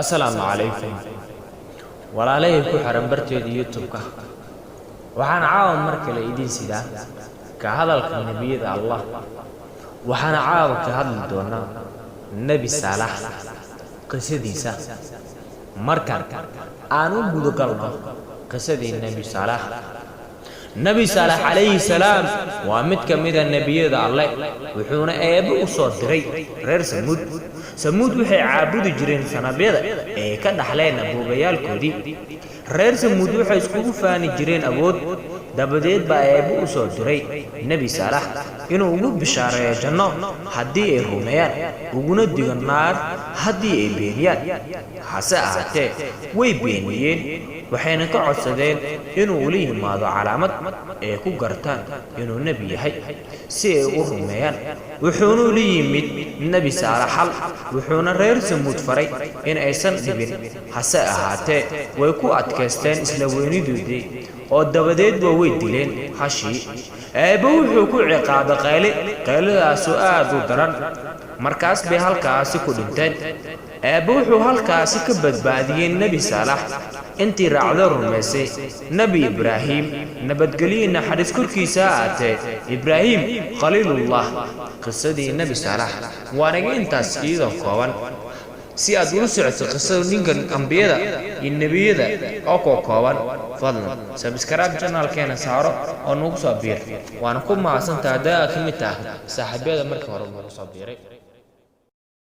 Asalaamu calaykum, walaalahay ku xiran barteeda YouTube-ka. Waxaan caawa mar kale idiin sidaa ka hadalka nebiyada Allah. Waxaana caawa ka hadli doonaa Nebi Saalax qisadiisa. Markan aan u gudagalno qisadii Nebi Saalax. Nebi Saalax calayhi salaam waa mid ka mida nebiyada Alleh, wuxuuna Eebbe u soo diray reer Samuud. Samuud waxay caabudi jireen sanabyada ee ka dhaxleen aboobayaalkoodii. Reer Samuud waxay iskugu faani jireen awood. Dabadeed baa Eebbe u soo diray Nebi Saalax inuu ugu bishaareeyo janno haddii ay rumeeyaan, uguna digo naar haddii ay beeniyaan. Hase ahaatee, way beeniyeen, waxayna ka codsadeen inuu ula yimaado calaamad ay ku gartaan inuu nebi yahay si ay u rumeeyaan. Wuxuuna ula yimid Nebi Saalax xal, wuxuuna reer Samuud faray in aysan dhibin. Hase ahaatee, way ku adkaysteen isla weynidoodii oo dabadeedba way dileen hashii. Eebbe wuxuu ku ciqaabay qayle, qayladaasoo aad u daran. Markaas bay halkaasi ku dhinteen. Eebbe wuxuu halkaasi ka badbaadiyey Nebi Saalax intii raacdo rumaysay Nebi Ibraahim, nabadgelyo naxariis korkiisa ha aatee, Ibraahim Khaliilullah. Qisadii Nebi Saalax waanaga intaas iyadoo kooban. Si aad ula socoto qisada ninkan ambiyada iyo nebiyada oo koo kooban, fadlan subscribe channelkeena saaro oo nagu soo biir. Waana ku mahadsantaha haddaa ka mid taha saaxiibyada markii hore nagu soo biiray.